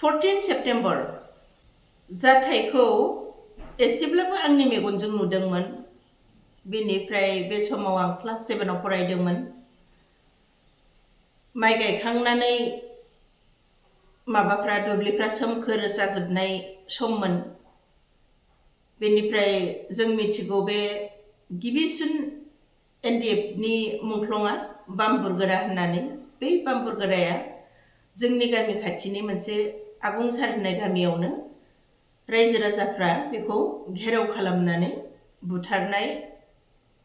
14 September जाथायखौ एसेब्लाबो आंनि मेगनजों नुदोंमोन। बेनिफ्राय बे समाव आं क्लास 7 आव फरायदोंमोन। माइ गायखांनानै माबाफ्रा दुब्लिफ्रा सोमखोर जाजोबनाय सममोन। बेनिफ्राय जों मिथिगौ बे गिबिसिन एनडिएफनि मुंख्लंआ बाम्बुरगोरा होननानै। बै बाम्बुरगोराया जोंनि गामि खाथिनि मोनसे आगुंसार होननाय गामियावनो रायजो राजाफ्रा बेखौ घेराव खालामनानै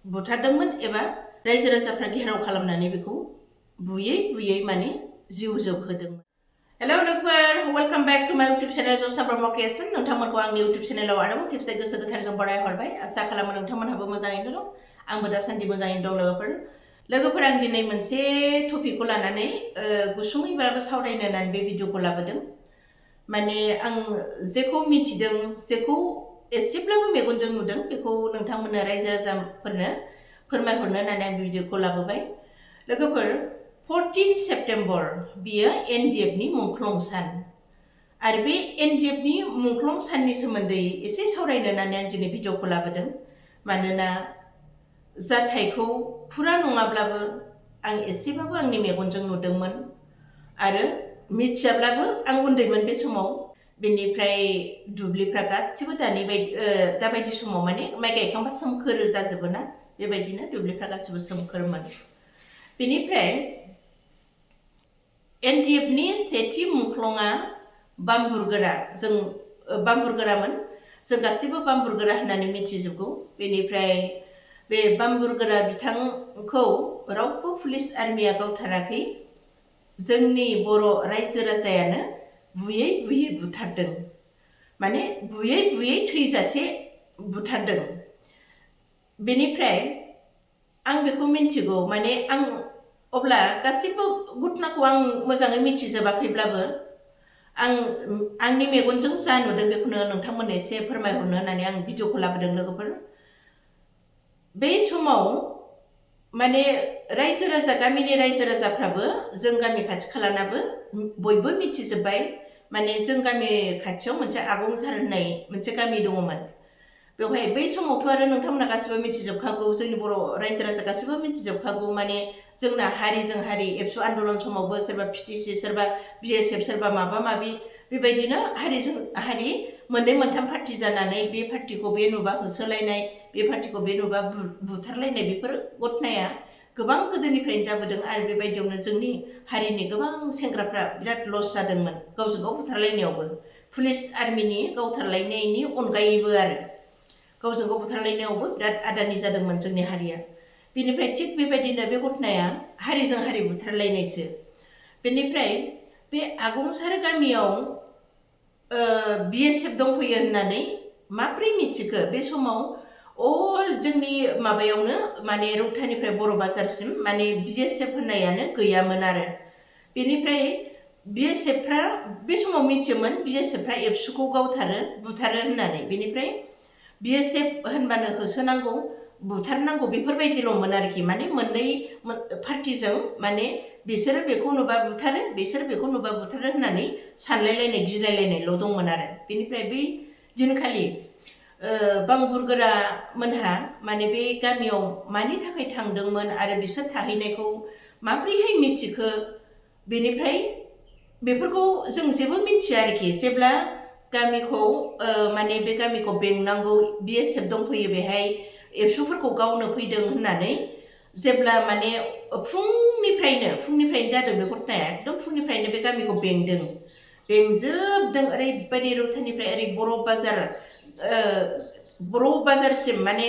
बुथारदोंमोन एबा रायजो राजाफ्रा घेराव खालामनानै बेखौ बुयै बुयै माने जिउ जोबहोदोंमोन। हेलो लोगोफोर, वेलकाम बैक टू माय यूट्यूब चैनल जसना ब्रह्म क्रिएशन। नोंथांमोनखौ आंनि यूट्यूब चैनेलाव आरोबाव खेबसे गोसो गोथारजों बरायहरबाय। आसा खालामो नोंथांमोनहाबो मोजाङैनो दं। आंबो दासान्दि मोजाङैनो दं लोगोफोर। आं दिनै मोनसे टपिकखौ लानानै गुसुङैब्लाबो सावरायनो होननानै बे भिडिअखौ लाबोदों। माने आं जेखौ मिथिदों, जेखौ एसेब्लाबो मेगनजों नुदों, बेखौ नोंथांमोननो रायजो राजाफोरनो फोरमायहरनो होननानै आं भिडिअखौ लाबोबाय। लोगोफोर, 14 सेप्टेम्बर बियो एनडिएफनि मुंख्लं सान। आरो बे एनडिएफनि मुंख्लं साननि सोमोन्दै एसे सावरायनो होननानै आं दिनै भिडिअखौ लाबोदों। मानोना जाथायखौ फुरा नङाब्लाबो आं एसेबाबो आंनि मेगनजों नुदोंमोन आरो मिथियाब्लाबो आं उन्दैमोन बे समाव। बेनिफ्राय दुब्लिफ्रा गासिबो दाबायदि समाव माने माइ गायखांबा सोमखोर जाजोबो ना, बेबायदिनो दुब्लिफ्रा गासिबो सोमखोरमोन। बेनिफ्राय एनडिएफनि सेथि मुंख्लंआ बाम्बुरगोरामोन। जों गासैबो बाम्बुरगोरा होननानै मिथिजोबगौ। बेनिफ्राय बे बाम्बुरगोरा बिथांखौ रावबो पुलिस आर्मिया गावथाराखै। जोंनि बर' रायजो राजायानो बुयै बुयै बुथारदों, माने बुयै बुयै थैजासे बुथारदों। बेनिफ्राय आं बेखौ मिन्थिगौ, माने आं अब्ला गासैबो घटनाखौ आं मोजाङै मिथिजोबाखैब्लाबो आंनि मेगनजों जा नुदों बेखौनो नोंथांमोननो एसे फोरमायहरनो होननानै आं भिडिअखौ लाबोदों लोगोफोर। बै समाव माने गामिनि रायजो राजाफ्राबो, जों गामि खाथि खालानाबो बयबो मिथिजोब्बाय। माने जों गामि खाथियाव मोनसे आगंसार होननाय मोनसे गामि दङमोन। बेवहाय बै समावथ' आरो नोंथांमोना गासिबो मिथिजोबखागौ, जोंनि बर' रायजो राजा गासिबो मिथिजोबखागौ। माने जोंना हारिजों हारि एबसु आन्दलन समावबो सोरबा पिटिसि, सोरबा बिएसएफ, सोरबा माबा माबि, बेबायदिनो हारिजों हारि मोननै मोनथाम पार्टि जानानै बे पार्टिखौ बे नुबा होसोलायनाय, बे पार्टिखौ बे नुबा बुथारलायनाय, बेफोर घटनाया गोबां गोदोनिफ्रायनो जाबोदों। आरो बेबायदियावनो जोंनि हारिनि गोबां सेंग्राफ्रा बिराद लस जादोंमोन गावजों गाव बुथारलायनायावबो, पुलिस आर्मिनि गावथारलायनायनि अनगायैबो आरो गावजों गाव बुथारलायनायावबो बिराद आदानि जादोंमोन जोंनि हारिया। बेनिफ्राय थिग बेबायदिनो बे घटनाया हारिजों हारि बुथारलायनायसो। बेनिफ्राय बे आगंसार गामियाव बिएसएफ दंफैयो होननानै माब्रै मिथिखो? बे समाव जोंनि माबायावनो माने रौतानिफ्राय बर' बाजारसिम माने बिएसएफ होननायानो गैयामोन आरो। बेनिफ्राय बिएसएफफ्रा बे समाव मिथियोमोन बिएसएफफ्रा एबसुखौ बुथारो होननानै। बेनिफ्राय बिएसएफ होनबानो होसोनांगौ, बुथारनांगौ, बेफोरबायदिल'मोन आरोखि। माने मोननै पार्टिजों माने बिसोरो बेखौ नुबा बुथारो, बिसोर बेखौ नुबा बुथारो होननानै सानलायलायनाय, गिलायलायनायल' दंमोन आरो। बेनिफ्राय बै दिनखालि बाम्बुरगोरा मोनहा माने बे गामियाव मानि थाखाय थांदोंमोन आरो बिसोर थाहैनायखौ माब्रैहाय मिथिखो, बेनिफ्राय बेफोरखौ जों जेबो मिथिया आरोखि। जेब्ला गामिखौ माने बे गामिखौ बेंनांगौ, बिएसएफ दंफैयो बेहाय, एबसुफोरखौ गावनो फैदों होननानै जेब्ला माने फुंनिफ्रायनो जादों बे घटनाया, एकदम फुंनिफ्रायनो बे गामिखौ बेंजोबदों। ओरैबायदि रौतानिफ्राय ओरै बर' बाजारसिम माने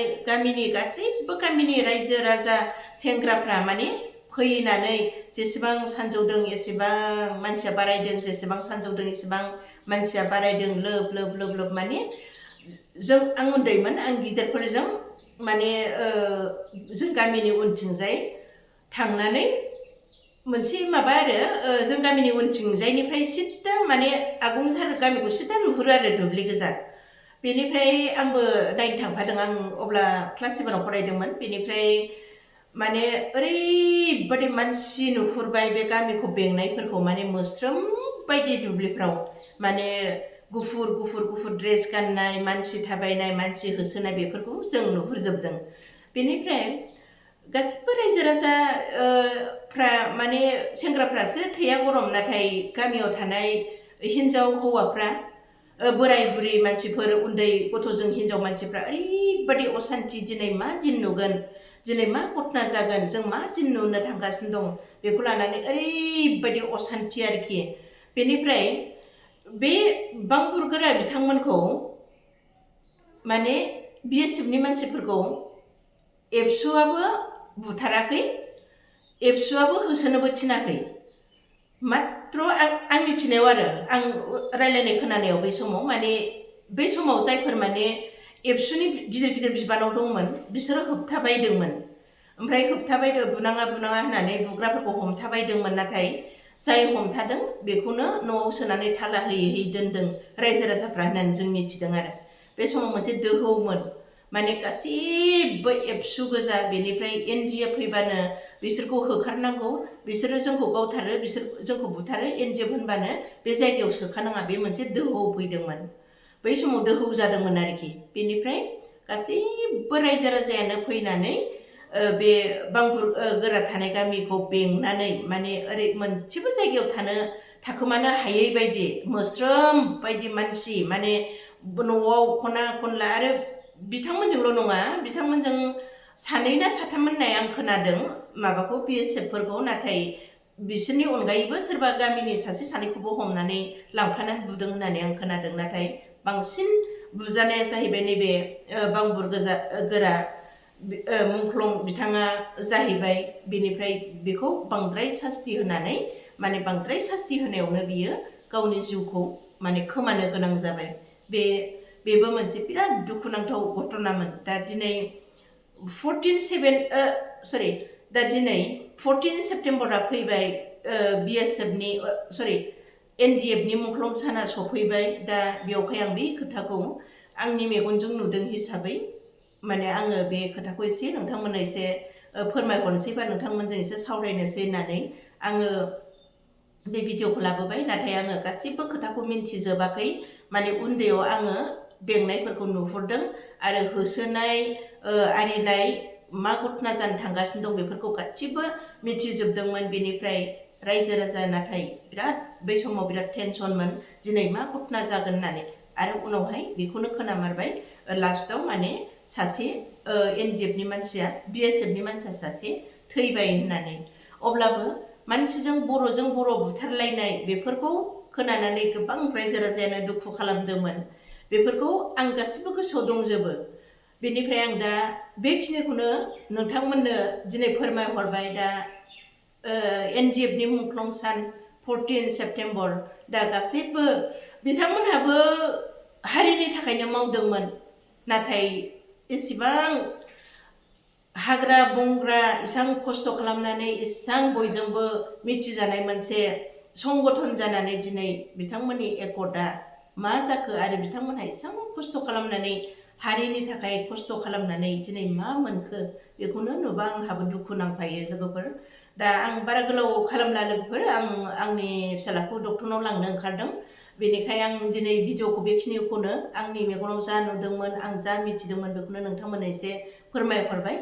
गासैबो गामिनि रायजो राजा सेंग्राफ्रा माने फैनानै जेसेबां सानजौदों एसेबां मानसिया बारायदों, जेसेबां सानजौदों एसेबां मानसिया बारायदों। लोब लोब लोब लोब माने आं उन्दैमोन, आं गिदिरफोरजों माने जों गामिनि उनथिंजाय थांनानै मोनसे माबा आरो जों गामिनि उनथिंजायनिफ्राय सिद्दा माने आगंसार गामिखौ सिद्दा नुहुरो आरो दुब्लि गोजा। बेनिफ्राय आंबो नायनो थांफादों। आं अब्ला क्लास 7 आव फरायदोंमोन। बेनिफ्राय माने ओरैबायदि मानसि नुहुरबाय बे गामिखौ बेंनायफोरखौ, माने मोस्रोम बायदि दुब्लिफ्राव माने गुफुर गुफुर गुफुर ड्रेस गाननाय मानसि थाबायनाय मानसि होसोनाय बेफोरखौ जों नुहुरजोबदों। बेनिफ्राय गासिबो रायजो राजा फ्रा माने सेंग्राफ्रासो थैया गरम, नाथाय गामियाव थानाय हिन्जाव हौवाफ्रा बोराय बुरै मानसिफोर उन्दै गथ'जों हिन्जाव मानसिफ्रा ओरैबादि असान्थि, दिनै मा दिन नुगोन, दिनै मा घटना जागोन, जों मा दिन नुनो थांगासिनो दं, बेखौ लानानै ओरैबादि असान्थि आरोखि। बेनिफ्राय बे बांबुरगोरा बिथांमोनखौ माने BSFनि मानसिफोरखौ एबसुआबो बुथाराखै, एबसुआबो होसोनोबो थिनाखै। मात्र आं मिथिनायाव आरो आं रायलायनाय खोनानायाव बै समाव माने बै समाव जायफोर माने एबसुनि गिदिर गिदिर बिबानाव दंमोन बिसोरो होबथाबायदोंमोन। ओमफ्राय होबथाबायदो बुनाङा बुनाङा होननानै बुग्राफोरखौ हमथाबायदोंमोन, नाथाय जाय हमथादों बेखौनो न'आव सोनानै थाला होयै दोनदों रायजो राजाफ्रा होननानै जों मिथिदों आरो। बे समाव मोनसे दोहौमोन, माने गासिबो एबसु गोजा। बेनिफ्राय NDF फैबानो बिसोरखौ होखारनांगौ, बिसोरो जोंखौ गावथारो, बिसोर जोंखौ बुथारो, NDF होनबानो बे जायगायाव सोखानाङा, बे मोनसे दोहौ फैदोंमोन। बै समाव दोहौ जादोंमोन आरोखि। बेनिफ्राय गासैबो रायजो राजायानो फैनानै बे बांबुरगोरा थानाय गामिखौ बेंनानै माने ओरै मोनसेबो जायगायाव थाखोमानो हायै बायदि मोस्रोम बायदि मानसि माने न'आव खना खनला, आरो बिथांमोनजोंल' नङा, बिथांमोनजों सानै ना साथाम होननाय आं खोनादों माबाखौ BSFफोरखौ, नाथाय बिसोरनि अनगायैबो सोरबा गामिनि सासे सानैखौबो हमनानै लांफानानै बुदों होननानै आं खोनादों। नाथाय बांसिन बुजानाया जाहैबाय नैबे बांबुरगोरा मुंख्लं बिथाङा जाहैबाय। बेनिफ्राय बेखौ बांद्राय सास्ति होनानै माने बांद्राय सास्ति होनायावनो बियो गावनि जिउखौ माने खोमानो गोनां जाबाय। बेबो मोनसे बिराद दुखुनांथाव घटनामोन। दा दिनै 14 सेप्तेम्बरा फैबाय, BSFनि NDFनि मुंख्लं साना सफैबाय। दा बेवहाय आं बे खोथाखौ आंनि मेगनजों नुदों हिसाबै माने आङो बे खोथाखौ एसे नोंथांमोननो एसे फोरमायहरनोसै बा नोंथांमोनजों एसे सावरायनोसै होननानै आङो बे भिडिअखौ लाबोबाय। नाथाय आङो गासिबो खोथाखौ मिन्थिजोबाखै, माने उन्दैयाव आङो बेंनायफोरखौ नुहुरदों आरो होसोनाय आरिनाय मा घटना जानो थांगासिनो दं बेफोरखौ गासिबो मिथिजोबदोंमोन। बेनिफ्राय रायजो राजा नाथाय बिराद बै समाव बिराद टेनसनमोन, दिनै मा घटना जागोन होननानै। आरो उनावहाय बेखौनो खोनामारबाय लास्टआव माने सासे NDFनि मानसिया, BSFनि मानसिया सासे थैबाय होननानै। अब्लाबो मानसिजों बर'जों बर' बुथारलायनाय बेफोरखौ खोनानानै गोबां रायजो राजायानो दुखु खालामदोंमोन। बेफोरखौ आं गासिबो गोसोआव दंजोबो। बेनिफ्राय आं दा बेखिनिखौनो नोंथांमोननो दिनै फोरमायहरबाय। दा NDFनि मुंख्लं सान 14 सेप्तेम्बर, दा गासैबो बिथांमोनहाबो हारिनि थाखायनो मावदोंमोन, नाथाय इसिबां हाग्रा बंग्रा इसां खस्थ' खालामनानै इसां बयजोंबो मिथिजानाय मोनसे संगठन जानानै दिनै बिथांमोननि एकर्डआ मा जाखो, आरो बिथांमोनहा इसां खस्थ' खालामनानै हारिनि थाखाय खस्थ' खालामनानै दिनै मा मोनखो, बेखौनो नुबा आंहाबो दुखु नांफायो लोगोफोर। दा आं बारा गोलाव खालामला लोगोफोर, आं आंनि फिसालाखौ डक्टरनाव लांनो ओंखारदों। बेनिखाय आं दिनै भिडिअखौ बेखिनिखौनो आंनि मेगनाव जा नुदोंमोन, आं जा मिथिदोंमोन बेखौनो नोंथांमोननो एसे फोरमायहरबाय।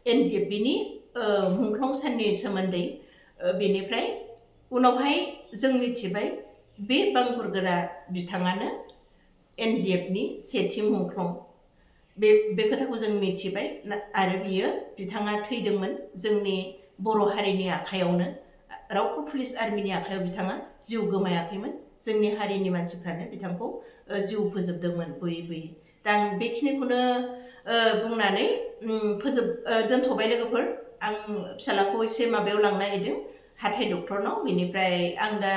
NDFनि मुंख्लं साननि सोमोन्दै। बेनिफ्राय उनावहाय जों मिथिबाय बे बांबुरगोरा बिथाङानो NDFनि सेथि मुंख्लं। बे खोथाखौ जों मिथिबाय। आरो बिथाङा थैदोंमोन जोंनि बर' हारिनि आखायावनो, रावबो पुलिस आर्मिनि आखायाव बिथाङा जिउ गोमायाखैमोन। जोंनि हारिनि मानसिफ्रानो बिथांखौ जिउ फोजोबदोंमोन बुयै बुयै। दा आं बेखिनिखौनो बुंनानै दोनथ'बाय लोगोफोर। आं फिसालाखौ एसे माबायाव लांनो नागिरदों, हाथाइ डक्टरनाव। बेनिफ्राय आं दा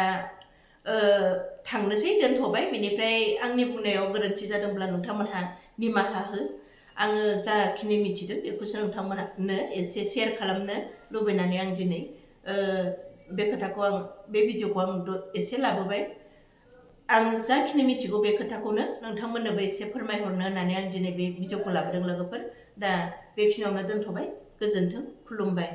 थांनोसै, दोनथ'बाय। बेनिफ्राय आंनि बुंनायाव गोरोन्थि जादोंब्ला नोंथांमोनहा निमाहा हो। आङो जाखिनि मिथिदों बेखौसो नोंथांमोननो एसे शेयार खालामनो लुबैनानै आं दिनै बे भिडिअखौ आं एसे लाबोबाय। आं जाखिनि मिथिगौ बे खोथाखौनो नोंथांमोननोबो एसे फोरमायहरनो होननानै आं दिनै बे भिडिअखौ लाबोदों लोगोफोर। दा बेखिनियावनो दोनथ'बाय। गोजोन्थों, खुलुमबाय।